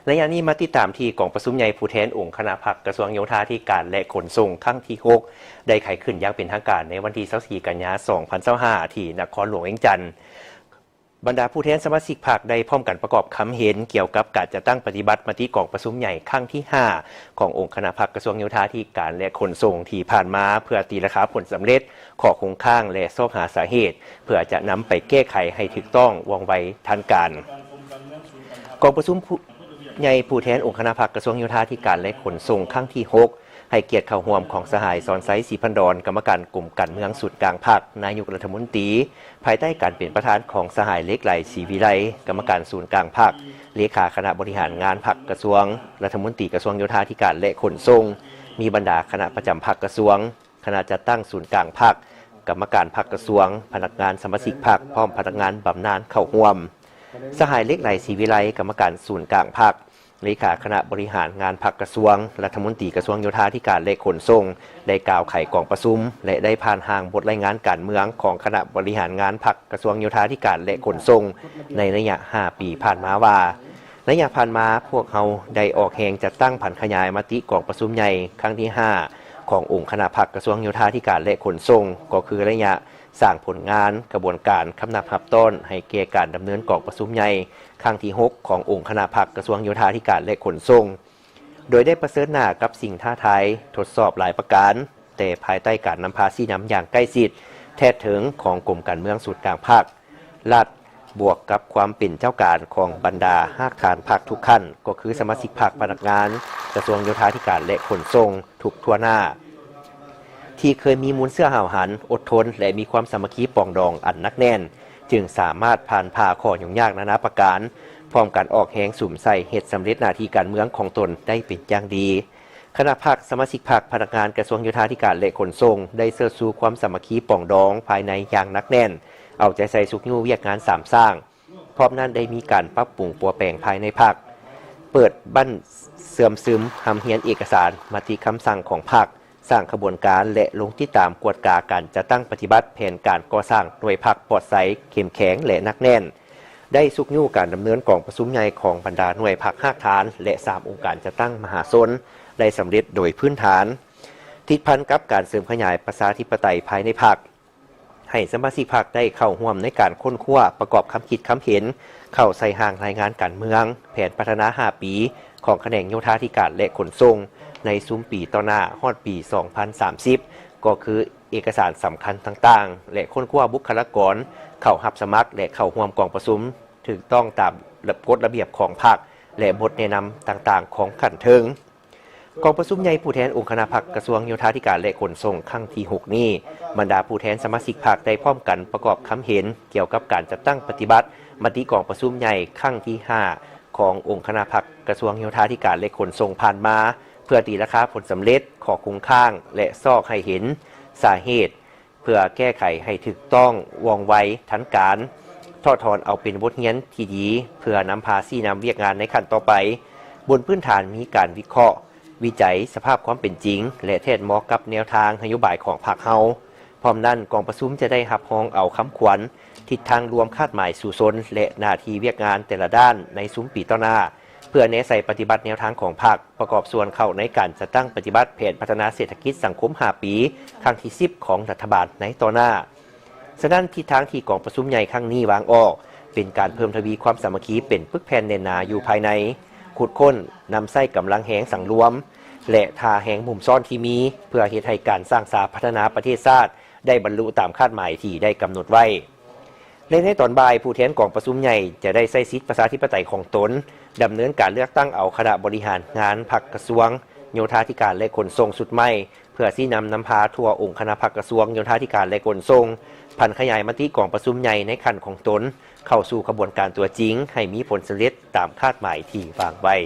ໄລຍະນີ້ມາຕິດຕາມທີ່ກອງປະຊຸມໃຫຍ່ຜູ້ແທນອົງຄະນະພັກກະຊວງໂຍທາທິການ ແລະ ຂົນສົ່ງຄັ້ງທີຫົກ ໄດ້ໄຂຂຶ້ນຢ່າງເປັນທາງການໃນວັນທີຊາວສີ່ ກັນຍາ ສອງພັນຊາວຫ້າ ທີ່ນະຄອນຫຼວງວຽງຈັນ. ບັນດາຜູ້ແທນສະມາຊິກພັກໄດ້ພ້ອມກັນປະກອບຄຳເຫັນກ່ຽວກັບການຈັດຕັ້ງປະຕິບັດມະຕິກອງປະຊຸມໃຫຍ່ຄັ້ງທີຫ້າ ຂອງອົງຄະນະພັກກະຊວງໂຍທາທິການ ແລະ ຂົນສົ່ງທີ່ຜ່ານມາ ເພື່ອຕີລາຄາຜົນສຳເລັດ, ຂໍ້ຄົງຄ້າງ ແລະ ຊອກຫາສາເຫດ ເພື່ອຈະນຳໄປແກ້ໄຂໃຫ້ຖືກຕ້ອງ, ວ່ອງໄວ, ທັນການ. ກອງປະຊຸມຜູ້ ໃຫຍ່ຜູ້ແທນອົງຄະນະພັກກະຊວງໂຍທາທິການ ແລະ ຂົນສົ່ງຄັ້ງທີຫົກ ໃຫ້ກຽດເຂົ້າຮ່ວມຂອງສະຫາຍ ສອນໄຊ ສີພັນດອນ ກຳມະການກົມການເມືອງສູນກາງພັກ, ນາຍົກລັດຖະມົນຕີ, ພາຍໃຕ້ການເປັນປະທານຂອງສະຫາຍ ເຫຼັກໄຫຼ ສີວິໄລ ກຳມະການສູນກາງພັກ, ເລຂາຄະນະບໍລິຫານງານພັກກະຊວງ, ລັດຖະມົນຕີກະຊວງໂຍທາທິການ ແລະ ຂົນສົ່ງ, ມີບັນດາຄະນະປະຈຳພັກກະຊວງ, ຄະນະຈັດຕັ້ງສູນກາງພັກ, ກຳມະການພັກກະຊວງ, ພະນັກງານສະມາຊິກພັກ ພ້ອມພະນັກງານບຳນານເຂົ້າຮ່ວມ. ສະຫາຍ ເຫຼັກໄຫຼ ສີວິໄລ ກຳມະການສູນກາງພັກ, ເລຂາຄະນະບໍລິຫານງານພັກກະຊວງ, ລັດຖະມົນຕີກະຊວງໂຍທາທິການ ແລະ ຂົນສົ່ງ ໄດ້ກ່າວໄຂກອງປະຊຸມ ແລະ ໄດ້ຜ່ານຮ່າງບົດລາຍງານການເມືອງຂອງຄະນະບໍລິຫານງານພັກກະຊວງໂຍທາທິການ ແລະ ຂົນສົ່ງ ໃນໄລຍະຫ້າປີຜ່ານມາວ່າ, ໄລຍະຜ່ານມາພວກເຮົາໄດ້ອອກແຮງຈັດຕັ້ງຜັນຂະຫຍາຍມະຕິກອງປະຊຸມໃຫຍ່ຄັ້ງທີຫ້າ ຂອງອົງຄະນະພັກກະຊວງໂຍທາທິການ ແລະ ຂົນສົ່ງ, ກໍຄືໄລຍະ ສ້າງຜົນງານ, ຂະບວນການ, ຄຳນັບຮັບຕ້ອນໃຫ້ແກ່ການດຳເນີນກອງປະຊຸມໃຫຍ່ຄັ້ງທີຫົກ ຂອງອົງຄະນະພັກກະຊວງໂຍທາທິການ ແລະ ຂົນສົ່ງ, ໂດຍໄດ້ປະເຊີນໜ້າກັບສິ່ງທ້າທາຍທົດສອບຫຼາຍປະການ, ແຕ່ພາຍໃຕ້ການນຳພາຊີ້ນຳຢ່າງໃກ້ຊິດ, ແທດເຖິງຂອງກົມການເມືອງສູນກາງພັກ, ລັດ, ບວກກັບຄວາມເປັນເຈົ້າການຂອງບັນດາຮາກຖານພັກທຸກຂັ້ນ, ກໍຄືສະມາຊິກພັກ, ພະນັກງານ, ກະຊວງໂຍທາທິການ ແລະ ຂົນສົ່ງ ທຸກທົ່ວໜ້າ. ທີ່ເຄີຍມີມູນເຊື້ອຫ້າວຫັນ, ອົດທົນ ແລະ ມີຄວາມສາມັກຄີປອງດອງອັນໜັກແໜ້ນ, ຈຶ່ງສາມາດຜ່ານຜ່າຂໍ້ຫຍຸ້ງຍາກນານາປະການ, ພ້ອມກັນອອກແຮງສຸມໃສ່ເຮັດສຳເລັດໜ້າທີ່ການເມືອງຂອງຕົນໄດ້ເປັນຢ່າງດີ. ຄະນະພັກ, ສະມາຊິກພັກ, ພະນັກງານກະຊວງໂຍທາທິການ ແລະ ຂົນສົ່ງ ໄດ້ເຊີດຊູຄວາມສາມັກຄີປອງດອງພາຍໃນຢ່າງໜັກແໜ້ນ, ເອົາໃຈໃສ່ຊຸກຍູ້ວຽກງານສາມສ້າງ, ພ້ອມນັ້ນໄດ້ມີການປັບປຸງປົວແປງພາຍໃນພັກ, ເປີດບັ້ນເຊື່ອມຊຶມຮ່ຳຮຽນເອກະສານມະຕິຄຳສັ່ງຂອງພັກ, ສ້າງຂະບວນການ ແລະ ລົງຕິດຕາມກວດກາການຈັດຕັ້ງປະຕິບັດແຜນການກໍ່ສ້າງໜ່ວຍພັກປອດໃສ, ເຂັ້ມແຂງ ແລະ ໜັກແໜ້ນ, ໄດ້ຊຸກຍູ້ການດຳເນີນກອງປະຊຸມໃຫຍ່ຂອງບັນດາໜ່ວຍພັກຮາກຖານ ແລະ ສາມອົງການຈັດຕັ້ງມະຫາຊົນໄດ້ສຳເລັດໂດຍພື້ນຖານ, ຕິດພັນກັບການເສີມຂະຫຍາຍປະຊາທິປະໄຕພາຍໃນພັກ. ໃຫ້ສະມາຊິກພັກໄດ້ເຂົ້າຮ່ວມໃນການຄົ້ນຄວ້າປະກອບຄຳຄິດຄຳເຫັນ ເຂົ້າໃສ່ຮ່າງລາຍງານການເມືອງ, ແຜນພັດທະນາຫ້າປີຂອງຂະແໜງໂຍທາທິການ ແລະ ຂົນສົ່ງ ໃນຊຸມປີຕໍ່ໜ້າຮອດປີສອງພັນສາມສິບ ກໍຄືເອກະສານສຳຄັນຕ່າງໆ ແລະ ຄົ້ນຄວ້າບຸກຄະລາກອນເຂົ້າຮັບສະໝັກ ແລະ ເຂົ້າຮ່ວມກອງປະຊຸມຖືກຕ້ອງຕາມກົດລະບຽບຂອງພັກ ແລະ ບົດແນະນຳຕ່າງໆຂອງຂັ້ນເທິງ. ກອງປະຊຸມໃຫຍ່ຜູ້ແທນອົງຄະນະພັກກະຊວງໂຍທາທິການ ແລະ ຂົນສົ່ງຄັ້ງທີຫົກນີ້, ບັນດາຜູ້ແທນສະມາຊິກພັກໄດ້ພ້ອມກັນປະກອບຄຳເຫັນກ່ຽວກັບການຈັດຕັ້ງປະຕິບັດມະຕິກອງປະຊຸມໃຫຍ່ຄັ້ງທີຫ້າ ຂອງອົງຄະນະພັກກະຊວງໂຍທາທິການ ແລະ ຂົນສົ່ງຜ່ານມາ, ເພື່ອຕີລາຄາຜົນສຳເລັດ, ຂໍ້ຄົງຄ້າງ ແລະ ຊອກໃຫ້ເຫັນສາເຫດ ເພື່ອແກ້ໄຂໃຫ້ຖືກຕ້ອງ, ວ່ອງໄວ, ທັນການ, ຖອດຖອນເອົາເປັນບົດຮຽນທີ່ດີ ເພື່ອນຳພາຊີ້ນຳວຽກງານໃນຂັ້ນຕໍ່ໄປ. ບົນພື້ນຖານມີການວິເຄາະ, ວິໄຈສະພາບຄວາມເປັນຈິງ ແລະ ແທດເໝາະກັບແນວທາງນະໂຍບາຍຂອງພັກເຮົາ. ພ້ອມນັ້ນ, ກອງປະຊຸມຈະໄດ້ຮັບຮອງເອົາຄຳຂວັນ, ທິດທາງລວມ, ຄາດໝາຍສູ້ຊົນ ແລະ ໜ້າທີ່ວຽກງານແຕ່ລະດ້ານໃນຊຸມປີຕໍ່ໜ້າ, ເພື່ອແນໃສ່ປະຕິບັດແນວທາງຂອງພັກ, ປະກອບສ່ວນເຂົ້າໃນການຈັດຕັ້ງປະຕິບັດແຜນພັດທະນາເສດຖະກິດສັງຄົມຫ້າປີ ຄັ້ງທີສິບຂອງລັດຖະບານໃນຕໍ່ໜ້າ. ສະນັ້ນ, ທິດທາງທີ່ກອງປະຊຸມໃຫຍ່ຄັ້ງນີ້ວາງອອກ ເປັນການເພີ່ມທະວີຄວາມສາມັກຄີເປັນປຶກແຜ່ນແໜ້ນໜາຢູ່ພາຍໃນ, ຂຸດຄົ້ນ, ນຳໃຊ້ກຳລັງແຮງສັງລວມ ແລະ ທ່າແຮງມຸມຊ້ອນທີ່ມີ ເພື່ອເຮັດໃຫ້ການສ້າງສາພັດທະນາປະເທດຊາດໄດ້ບັນລຸຕາມຄາດໝາຍທີ່ໄດ້ກຳນົດໄວ້. ແລະ ໃນຕອນບ່າຍ, ຜູ້ແທນກອງປະຊຸມໃຫຍ່ຈະໄດ້ໃຊ້ສິດປະຊາທິປະໄຕຂອງຕົນ, ດຳເນີນການເລືອກຕັ້ງເອົາຄະນະບໍລິຫານງານພັກກະຊວງໂຍທາທິການ ແລະ ຂົນສົ່ງຊຸດໃໝ່, ເພື່ອຊີ້ນຳນຳພາທົ່ວອົງຄະນະພັກກະຊວງໂຍທາທິການ ແລະ ຂົນສົ່ງ, ຜັນຂະຫຍາຍມະຕິກອງປະຊຸມໃຫຍ່ໃນຂັ້ນຂອງຕົນ ເຂົ້າສູ່ຂະບວນການຕົວຈິງ ໃຫ້ມີຜົນສຳເລັດຕາມຄາດໝາຍທີ່ວາງໄວ້.